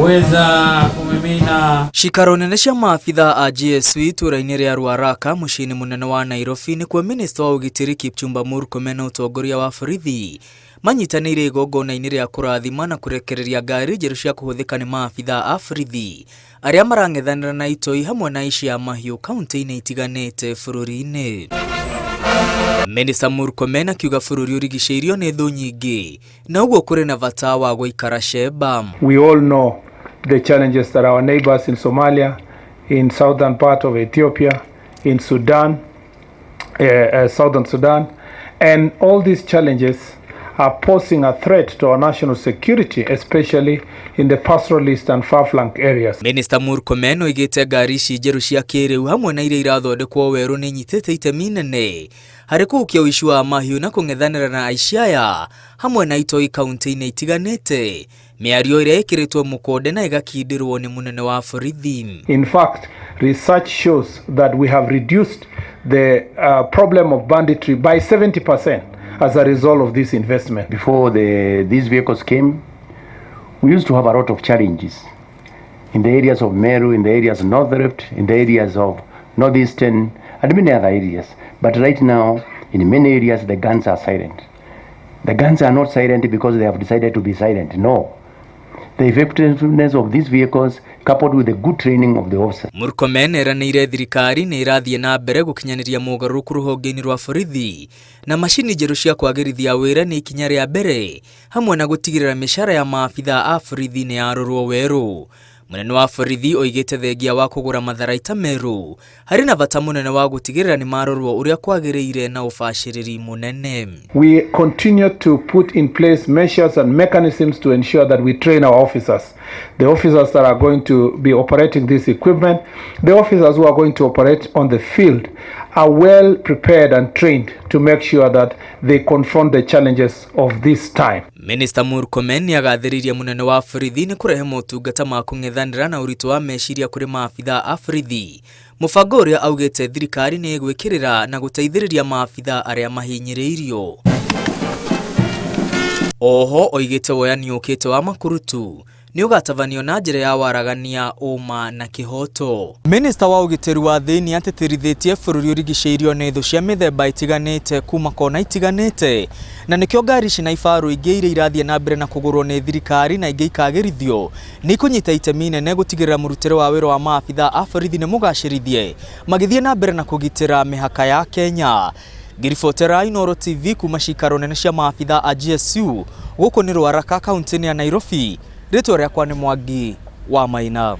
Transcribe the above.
Kuweza kumimina. Cikaro nene cia maabitha a GSU itũra-inĩ rĩa Ruaraka mũciĩ-inĩ mũnene wa Nairobi nĩkuo minista wa ũgitĩri Kipchumba Murkomen na ũtongoria wa borithi manyitanĩire igongona-inĩ rĩa kũrathima na kũrekereria ngari njerũ cia kũhũthĩka nĩ maabitha a borithi arĩa marang'ethanĩra na itoi hamwe na aici a mahiũ kaunti-inĩ itiganĩte bũrũri-inĩ. Minista Murkomen akiuga bũrũri ũrigicĩirio nĩ thũ nyingĩ na ũguo kũrĩ na bata wa gũikara cemba. We all know the challenges that our neighbors in Somalia, in southern part of Ethiopia, in Sudan, southern Sudan, and all these challenges are posing a threat to our national security, especially in the pastoralist and far-flung areas. Minista Murkomen oigĩte ngari ici njerũ cia kĩrĩu hamwe na iria irathondekwo werũ nĩ inyitĩte itemi inene harĩ kũhukia ũici wa mahiũ na kũng'ethanĩra na aici aya hamwe na itoi kaunti-inĩ itiganĩte, mĩario ĩrĩa ĩkĩrĩtwo mũkonde na ĩgakindĩrwo nĩ mũnene wa borithi. In fact, research shows that we have reduced the problem of banditry by 70% as a result of this investment. Before these vehicles came, we used to have a lot of challenges in the areas of Meru, in the areas of North Rift, in the areas of Northeastern, and many other areas. But right now, in many areas, the guns are silent. The guns are not silent because they have decided to be silent. No. The effectiveness of these vehicles, coupled with the good training of the officers. Murkomen eranĩire thirikari nĩ ĩrathiĩ na mbere gũkinyanĩria mogarũrũku rũhonge-inĩ rwa borithi na macini njerũ cia kwagĩrithia wĩra nĩ ikinya rĩa mbere hamwe na gũtigĩrĩra mĩcara ya maabitha a borithi nĩ yarorwo werũ. Mũnene wa borithi oigĩte thengia wa kũgũra matharaita merũ harĩ na bata mũnene wa gũtigĩrĩra nĩ marorwo ũrĩa kwagĩrĩire na ũbacĩrĩri mũnene. We continue to put in place measures and mechanisms to ensure that we train our officers. The officers that are going to be operating this equipment, the officers who are going to operate on the field are well prepared and trained to make sure that they confront the challenges of this time. Minista Murkomen nĩ agathĩrĩirie mũnene wa borithi nĩ kũrehe motungata ma kũng'ethanĩra na ũritũ wa meciria kũrĩ maabitha a borithi, mũbango ũrĩa augĩte thirikari nĩ ĩgwĩkĩrĩra na gũteithĩrĩria maabitha arĩa mahinyĩrĩirio. Oho oigĩte woyani ũkĩte wa makurutu nĩ ũgatabanio na njĩra ya waragania, ũma na kĩhoto. Minista wa ũgitĩri wa thĩinĩ atĩtĩrithĩtie bũrũri ũrigicĩirio nĩ thũ cia mĩthemba ĩtiganĩte kuma kona itiganĩte na nĩkĩo ngari ici na ibarũ ingĩ iria irathiĩ na mbere na kũgũrwo nĩ thirikari na ingĩ ikagĩrithio nĩ ikũnyita itemi inene gũtigĩrĩra mũrutĩre wa wĩra wa maabitha a borithi nĩ mũgacĩrithie magĩthiĩ na mbere na kũgitĩra mĩhaka ya Kenya. Ngĩribotera Inooro TV kuma cikaro nene cia maabitha a GSU gũkũ nĩ Ruaraka kaunti-inĩ ya Nairobi, rĩtwa rĩakwa nĩ Mwangi wa Maina.